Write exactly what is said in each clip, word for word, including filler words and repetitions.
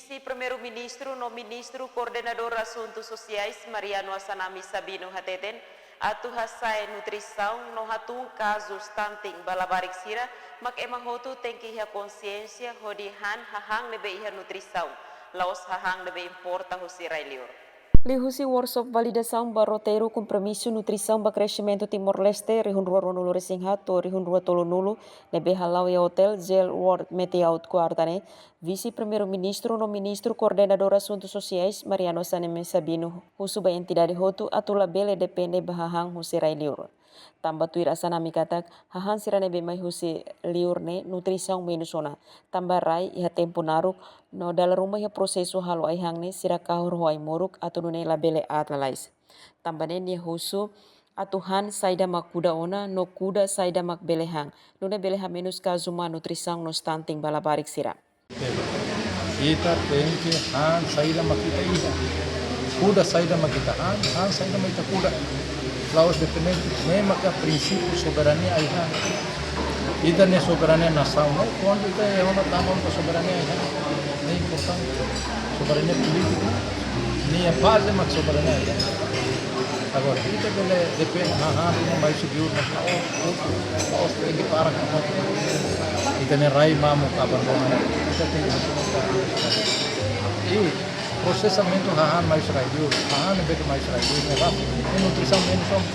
Vise-Primeiru-Ministru no Ministru Koordenadór Asuntu Sosiais, Mariano Assanami Sabino, hateten atu hasa'e nutrisaun no hatún kazu stunting ba labarik sira, mak ema hotu tenke iha konsiénsia hodi han hahán ne'ebé iha nutrisaun, la'ós hahán ne'ebé importa husi rai-liur. Liuhusi workshop validasaun ba roteiru kompromisu nutrisaun ba kresimentu Timor-Leste rihun rua ruanulu-resin-haat to'o rihun rua tolunulu, ne'ebé hala'o iha Hotel Jail World Meteout, kuarta ne'e, Vise-Primeiru-Ministru no Ministru Koordenadór Asuntu Sosiais, Mariano Assanami Sabino, husu ba entidade hotu atu labele depende ba hahán husi rai-liur. Tanba tuir Assanami katak, hahán sira ne'ebé mai husi liur ne'e nutrisaun menus ona, tanba rai iha tempu naruk, no dala ruma iha prosesu halo ai-han ne'e sira kahur ho ai-moruk atu nune'e labele aat lalais. Tanba ne'e nia husu atu han saida mak kuda ona, no kuda saida mak bele han, nune'e bele hamenus kazu má nutrisaun no stunting ba labarik sira. Ita tenke han saida mak ita iha. Kuda saida mak ita han, han saida mak ita kuda. La'ós depende, ne'e maka prinsípiu soberania ai-han. Ita-nia soberania nasaun, no kuandu ita iha ona tama ona soberania ai-han. Ne'e importante. Soberania polítika, nia baze mak soberania ai-han. Agora, ita bele depende, hahán ruma mai husi liur, mas la'ós, la'ós tenke para ka. Ita-nia rai mamuk abandona, ita tenke. I prosesamentu hahán mai husi rai-liur, hahán ne'ebé ke mai husi rai-liur, ne'e ras, i nutrisaun menus ona.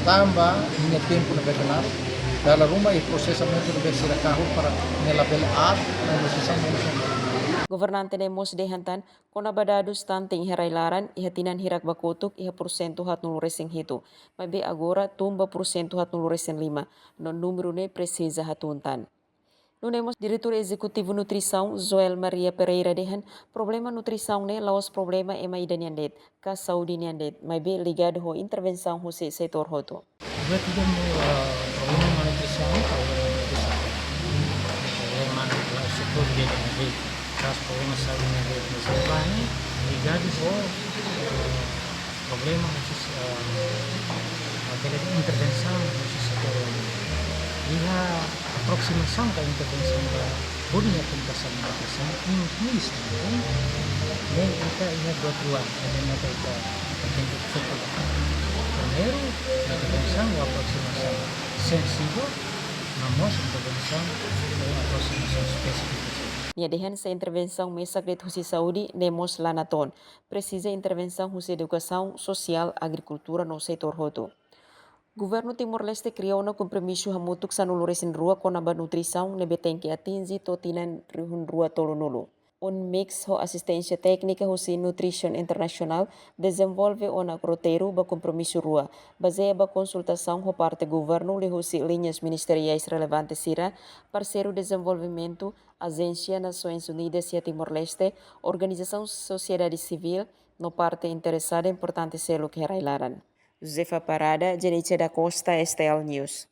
Tanba nia tempu ne'ebé ke naruk, dala ruma i prosesamentu ne'ebé sira kahur para nia labele aat, i nutrisaun menus ona. Governante ne'e mós dehan tan, kona-ba dadus stunting iha rai-laran, iha tinan hirak ba kotuk, iha pursentu haatnulu-resin-hitu. Maibé agora tun ba pursentu haatnulu-resin-lima, no númeru ne'e presiza hatún tan. Nune'e mós Diretór Ezekutivu Nutrisaun, Joel Maria Pereira dehan, problema nutrisaun ne'e la'ós problema ema ida nian de'it, ka saúde nian de'it, maibé ligadu ho intervensaun husi setór hotu. Buat ida mo, eh, problema malnutrisaun, problema malnutrisaun. Problema la setór ida nian de'it, kazu problema saúde nian de'it, mas problema ne'e ligadu ho, eh, problema husi, eh, matéria de intervensaun husi setór. Iha aproximasaun ka intervensaun ba hodi nia tentasaun, tentasaun inklui também, ne'e ita iha dua dua, ita ita ita tenke fokus. Primeiru, intervensaun ou aproximasaun sensivu, no mós intervensaun ou aproximasaun espesífiku. Nia dehan se intervensaun mesak de'it husi saúde, ne'e mós la natoon. Presiza intervensaun husi edukasaun, sosiál, agrikultura no setór hotu. Governu Timor-Leste kria ona kompromisu hamutuk sanulu-resin-rua kona-ba nutrisaun ne'ebé tenke atinji to'o tinan rihun rua tolunulu. UNMIX ho asisténsia téknika husi Nutrition International dezenvolve ona roteiru ba kompromisu rua, bazeia ba konsultasaun ho parte governu liuhusi liñas ministeriais relevante sira, parseiru dezenvolvimentu, Ajénsia Nasoins Unidas iha Timor-Leste, organizasaun sosiedade sivíl, no parte interesada importante seluk iha rai-laran. Josefa Parada, Jenice da Costa, S T L News.